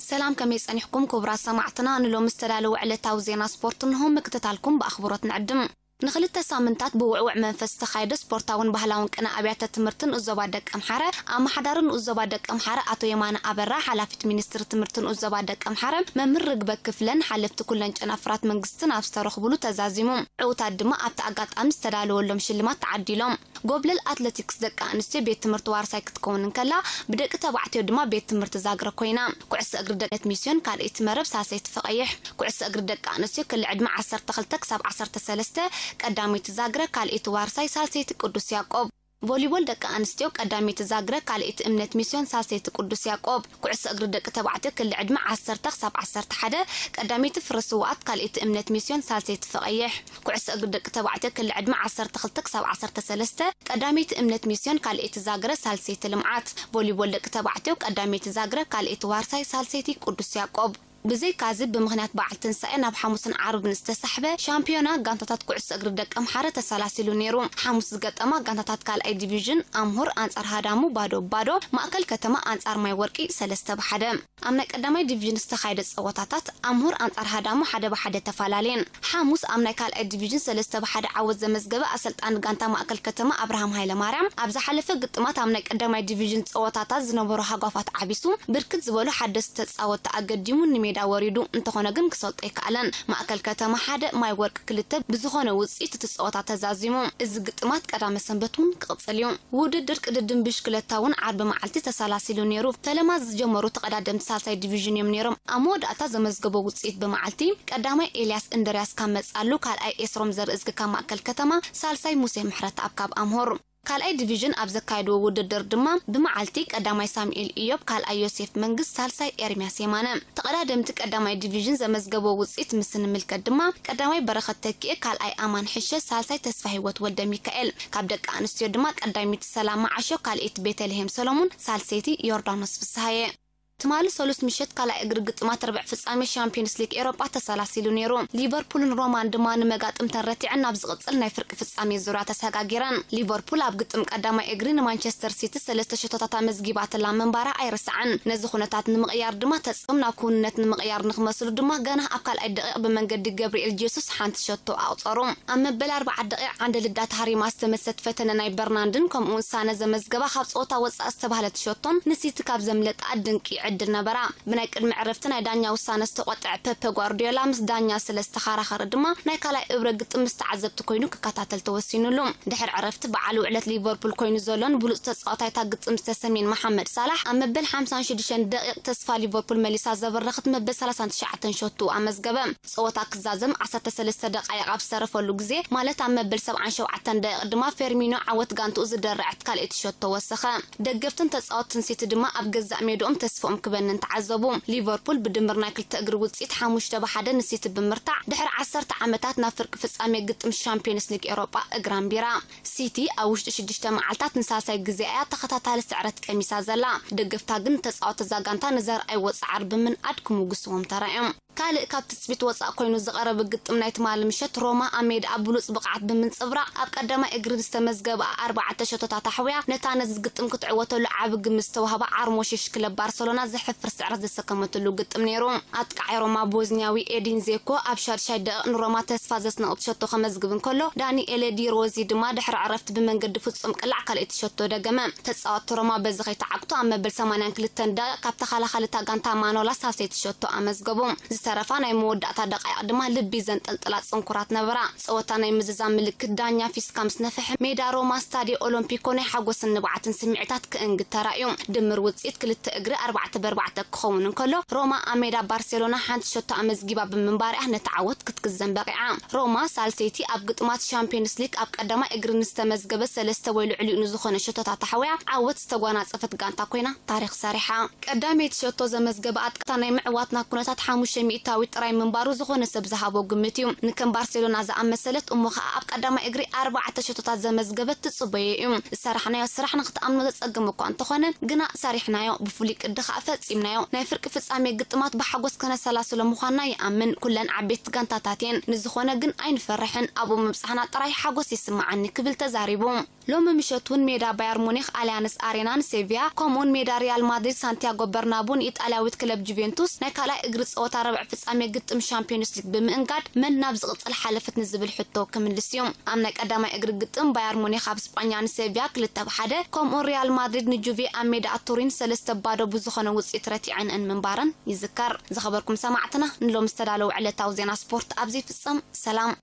ሰላም፣ ከመይ ጸኒሕኩም ክቡራት ሰማዕትና? ንሎሚ ዝተዳለወ ዕለታዊ ዜና ስፖርት እንሆ፣ ምክትታልኩም ብኣኽብሮት ንዕድም። ንኽልተ ሳምንታት ብውዕውዕ መንፈስ ዝተኻየደ ስፖርታውን ባህላውን ቅነ ኣብያተ ትምህርትን ዞባ ደቀምሓረ፣ ኣመሓዳሪ ንኡስ ዞባ ደቀምሓረ ኣቶ የማነ ኣበራ፣ ሓላፊት ሚኒስትሪ ትምህርትን ኡስ ዞባ ደቀምሓረ መምህር ርግበ ክፍለን ሓለፍቲ ኩለን ጨናፍራት መንግስትን ኣብ ዝተረኽብሉ ተዛዚሙ። ዕውታት ድማ ኣብቲ ኣጋጣሚ ዝተዳለወሎም ሽልማት ተዓዲሎም። ጎብለል ኣትሌቲክስ ደቂ ኣንስትዮ ቤት ትምህርቲ ዋርሳይ ክትከውን እንከላ፣ ብደቂ ተባዕትዮ ድማ ቤት ትምህርቲ ዛግረ ኮይና። ኩዕሶ እግሪ ደቂ ሚስዮን ካልኣይቲ መረብ፣ ሳልሰይቲ ፈቐይሕ። ኩዕሶ እግሪ ደቂ ኣንስትዮ ክሊ ዕድመ ዓሰርተ ክልተ ክሳብ ዓሰርተ ሰለስተ፣ ቀዳመይቲ ዛግረ፣ ካልኣይቲ ዋርሳይ፣ ሳልሰይቲ ቅዱስ ያዕቆብ። ቮሊቦል ደቂ ኣንስትዮ ቀዳመይቲ ዛግረ፣ ካልኣይቲ እምነት ሚስዮን፣ ሳልሰይቲ ቅዱስ ያዕቆብ። ኩዕሶ እግሪ ደቂ ተባዕትዮ ክሊ ዕድመ ዓሰርተ ክሳብ ዓሰርተ ሓደ፣ ቀዳመይቲ ፍረ ስውኣት፣ ካልኣይቲ እምነት ሚስዮን፣ ሳልሰይቲ ፈቐይሕ። ኩዕሶ እግሪ ደቂ ተባዕትዮ ክሊ ዕድመ ዓሰርተ ክልተ ክሳብ ዓሰርተ ሰለስተ፣ ቀዳመይቲ እምነት ሚስዮን፣ ካልኣይቲ ዛግረ፣ ሳልሰይቲ ልምዓት። ቮሊቦል ደቂ ተባዕትዮ ቀዳመይቲ ዛግረ፣ ካልኣይቲ ዋርሳይ፣ ሳልሰይቲ ቅዱስ ያዕቆብ። ብዘይካዚ ብምኽንያት በዓል ትንሳኤ ናብ ሓሙስን ዓርብን ዝተሳሕበ ሻምፒዮና ጋንታታት ኩዕሶ እግሪ ደቀምሓረ ተሰላሲሉ ነይሩ። ሓሙስ ዝገጠማ ጋንታታት ካልኣይ ዲቪዥን ኣምሁር ኣንጻር ሃዳሙ ባዶ ባዶ፣ ማእከል ከተማ ኣንጻር ማይ ወርቂ ሰለስተ ብሓደ። ኣብ ናይ ቀዳማይ ዲቪዥን ዝተኻየደ ጸወታታት ኣምሁር ኣንጻር ሃዳሙ ሓደ ብሓደ ተፈላለየን። ሓሙስ ኣብ ናይ ካልኣይ ዲቪዥን ሰለስተ ብሓደ ዓወት ዘመዝገበ ኣሰልጣኒ ጋንታ ማእከል ከተማ ኣብርሃም ሃይለማርያም፣ ኣብ ዝሓለፈ ግጥማት ኣብ ናይ ቀዳማይ ዲቪዥን ጸወታታት ዝነበሩ ሃጓፋት ዓቢሱ ብርክት ዝበሉ ሓደስቲ ተጻወትቲ ኣገዲሙ ንሜዳ ወሪዱ። እንተኾነ ግን ክሰልጦ ኣይከኣለን። ማእከል ከተማ ሓደ ማይ ወርቂ ክልተ ብዝኾነ ውጽኢት እቲ ጸወታ ተዛዚሙ። እዚ ግጥማት ቀዳመ ሰንበት እውን ክቕጽል እዩ። ውድድር ቅድድም ብሽክለታ እውን ዓርቢ መዓልቲ ተሰላሲሉ ነይሩ። ፈለማ ዝጀመሩ ተቐዳደምቲ ሳልሳይ ዲቪዥን እዮም ነይሮም። ኣብ መወዳእታ ዘመዝገቦ ውጽኢት ብመዓልቲ ቀዳማይ ኤልያስ እንድርያስ ካብ መጻሉ፣ ካልኣይ ኤስሮም ዘርእዝጊ ካብ ማእከል ከተማ፣ ሳልሳይ ሙሴ ምሕረተኣብ ካብ ኣምሆር። ካልኣይ ዲቪዥን ኣብ ዘካየድዎ ውድድር ድማ ብመዓልቲ ቀዳማይ ሳሙኤል ኢዮብ፣ ካልኣይ ዮሴፍ መንግስት፣ ሳልሳይ ኤርምያስ የማነ። ተቐዳደምቲ ቀዳማይ ዲቪዥን ዘመዝገቦ ውጽኢት ምስ እንምልከት ድማ ቀዳማይ በረኸት ተኪኤ፣ ካልኣይ ኣማን ሕሸ፣ ሳልሳይ ተስፋ ህይወት ወልደ ሚካኤል። ካብ ደቂ ኣንስትዮ ድማ ቀዳሚት ሰላም መዓሾ፣ ካልኣይቲ ቤተልሔም ሰሎሙን፣ ሳልሰይቲ ዮርዳኖስ ፍስሃየ። ትማሊ ሰሉስ ምሸት ካልኣይ እግሪ ግጥማት ርብዕ ፍጻሜ ሻምፒዮንስ ሊግ ኤሮጳ ተሰላሲሉ ነይሩ። ሊቨርፑልን ሮማን ድማ ንመጋጥምተን ረቲዐን ናብ ዝቕጽል ናይ ፍርቂ ፍጻሜ ዙርያ ተሰጋጊረን። ሊቨርፑል ኣብ ግጥም ቀዳማይ እግሪ ንማንቸስተር ሲቲ ሰለስተ ሸቶታት ኣመዝጊባትላ ምንባራ ኣይርሳዕን። ነዚ ኩነታት ንምቕያር ድማ ተጸም ናብ ክውንነት ንምቕያር ንኽመስሉ ድማ ገና ኣብ ካልኣይ ደቂቕ ብመንገዲ ገብርኤል ጄሱስ ሓንቲ ሸቶ ኣቑጸሩ። ኣብ መበል ኣርብዓ ደቂቕ ዓንደ ልዳት ሃሪማ ዝተመልሰት ፈተነ ናይ በርናንድን ከምኡውን ሳነ ዘመዝገባ ካብ ጸወታ ወጻእ ዝተባህለት ሸቶን ንሲቲ ካብ ዘምለጣ ድንቂ ዕድል ነበራ። ብናይ ቅድሚ ዕረፍቲ ናይ ዳኛ ውሳነ ዝተቖጥዐ ፔፐ ጓርዲዮላ ምስ ዳኛ ስለ ዝተኸራኸረ ድማ ናይ ካልኣይ እብረ ግጥም ምስ ተዓዘብቲ ኮይኑ ክከታተል ተወሲኑሉ። ድሕሪ ዕረፍቲ በዓል ውዕለት ሊቨርፑል ኮይኑ ዘሎን ብሉጽ ተጻዋታይ እታ ግጥም ዝተሰምየን መሓመድ ሳላሕ ኣብ መበል ሓምሳን ሽዱሽተን ደቂቕ ተስፋ ሊቨርፑል መሊሳ ዘበረኸት መበል ሰላሳን ትሽዓተን ሸቱ ኣመዝገበ። ጸወታ ክዛዘም ዓሰርተ ሰለስተ ደቃይቕ ኣብ ዝተረፈሉ ግዜ፣ ማለት ኣብ መበል ሰብዓን ሸውዓተን ደቂቕ ድማ ፌርሚኖ ዓወት ጋንትኡ ዝደረዐት ካልኣይቲ ሸቶ ወሰኸ። ደገፍትን ተጻወትትን ሲቲ ድማ ኣብ ገዛእ ሜድኦም ተስፍኦም ክበንን ተዓዘቡ። ሊቨርፑል ብድምር ናይ ክልተ እግሪ ውጽኢት ሓሙሽተ ብሓደ ንሲቲ ብምርታዕ፣ ድሕሪ ዓሰርተ ዓመታት ናብ ፍርቂ ፍጻሜ ግጥም ሻምፒዮንስ ሊግ ኤሮጳ እግራ ኣንቢራ። ሲቲ ኣብ ውሽጢ ሽዱሽተ መዓልታት ንሳልሳይ ግዜ እያ ተኸታታሊ ስዕረት ቀሚሳ ዘላ። ደገፍታ ግን ንተጻወትቲ እዛ ጋንታ ንዘርኣይዎ ጻዕሪ ብምንኣድ ክምጉስዎም ተራእዮም። ካልእ ካብ ትጽቢት ወጻእ ኮይኑ ዝቐረበ ግጥም ናይ ትማሊ ምሸት፣ ሮማ ኣብ ሜዳኣ ብሉጽ ብቕዓት ብምንጽብራቕ ኣብ ቀዳማይ እግሪ ዝተመዝገበኣ ኣርባዕተ ሸቶታት ኣሕውያ፣ ነታ ነዚ ግጥም ክትዕወተሉ ዓቢ ግምት ዝተዋህባ ዓርሞሽሽ ክለብ ባርሰሎና ዘሕፍር ስዕረት ዘሰከመትሉ ግጥም ነይሩ። ኣጥቃዓይ ሮማ ቦዝኒያዊ ኤዲን ዜኮ ኣብ ሻድሻይ ደቂቕ ንሮማ ተስፋ ዘስነቐት ሸቶ ከመዝግብ እንከሎ፣ ዳኒኤለ ዲ ሮዚ ድማ ድሕሪ ዕረፍቲ ብመንገዲ ፍጹም ቅላዕ ካልኣይቲ ሸቶ ደገመ። ተጻወትቲ ሮማ በዚ ከይተዓግቱ ኣብ መበል ሰማንያን ክልተን ደቂቕ ካብ ተኸላኻሊ እታ ጋንታ ማኖላ ሳልሰይቲ ሸቶ ኣመዝገቡ። ዝተረፋ ናይ መወዳእታ ደቃይቕ ድማ ልቢ ዘንጠልጥላ ጽንኩራት ነበራ። ጸወታ ናይ ምዝዛም ምልክት ዳኛ ፊስካ ምስ ነፍሐ፣ ሜዳ ሮማ ስታዲዮ ኦሎምፒኮ ናይ ሓጎስን ንብዓትን ስምዒታት ክእንግድ ተራእዩ። ድምር ውጽኢት ክልተ እግሪ ኣርባዕተ ብኣርባዕተ ክኸውን እንከሎ፣ ሮማ ኣብ ሜዳ ባርሴሎና ሓንቲ ሸቶ ኣመዝጊባ ብምንባር እያ ነቲ ዓወት ክትግዘም በቒዓ። ሮማ ሳልሰይቲ ኣብ ግጥማት ሻምፒዮንስ ሊግ ኣብ ቀዳማይ እግሪ ንዝተመዝገበ ሰለስተ ወይ ልዕሊኡ ንዝኾነ ሸቶታት ኣሕውያ ዓወት ዝተጓናጸፈት ጋንታ ኮይና ታሪኽ ሰሪሓ። ቀዳመይቲ ሸቶ ዘመዝገበ ኣጥቃታ ናይ ምዕዋትና ኩነታት ሓሙሽተ ሚእቲ ታዊት ጥራይ ምንባሩ ዝኾነ ሰብ ዝሃቦ ግምት እዩ። ንከም ባርሴሎና ዝኣመሰለት እሞ ኸኣ ኣብ ቀዳማይ እግሪ ኣርባዕተ ሸቶታት ዘመዝገበት ትጽበዮ እዩ። ዝሰራሕናዮ ስራሕ ንክትኣምኖ ዘጸግም እኳ እንተኾነ፣ ግና ሰሪሕናዮ፣ ብፍሉይ ቅዲ ኸኣ ፈጺምናዮ። ናይ ፍርቂ ፍጻሜ ግጥማት ብሓጎስ ከነሰላስሎ ምዃንና ይኣምን። ኩለን ዓበይቲ ጋንታታት እየን። ንዝኾነ ግን ኣይንፈርሕን። ኣብኡ ምብጻሕና ጥራይ ሓጎስ ይስምዓኒ ክብል ተዛሪቡ። ሎሚ ምሸት እውን ሜዳ ባየር ሙኒክ ኣልያንስ ኣሬና ንሴቪያ፣ ከምኡውን ሜዳ ሪያል ማድሪድ ሳንቲያጎ በርናቡ ንኢጣልያዊት ክለብ ጁቬንቱስ ናይ ካልኣይ እግሪ ጸወታ ረብዕ ፍጻሜ ግጥም ሻምፒዮንስ ሊግ ብምእንጋድ መን ናብ ዝቕጽል ሓለፈት ንዝብል ሕቶ ክምልስ እዩ። ኣብ ናይ ቀዳማይ እግሪ ግጥም ባየር ሙኒክ ኣብ ስጳኛ ንሴቪያ ክልተ ብ ሓደ፣ ከምኡውን ሪያል ማድሪድ ንጁቬ ኣብ ሜዳ ቱሪን ሰለስተ ባዶ ብዝኾነ ውጽኢት ረቲዐንአን ምንባረን ይዝከር። ዝኸበርኩም ሰማዕትና፣ ንሎም ዝተዳለዉ ዕለታዊ ዜና ስፖርት ኣብዚ ይፍጸም። ሰላም።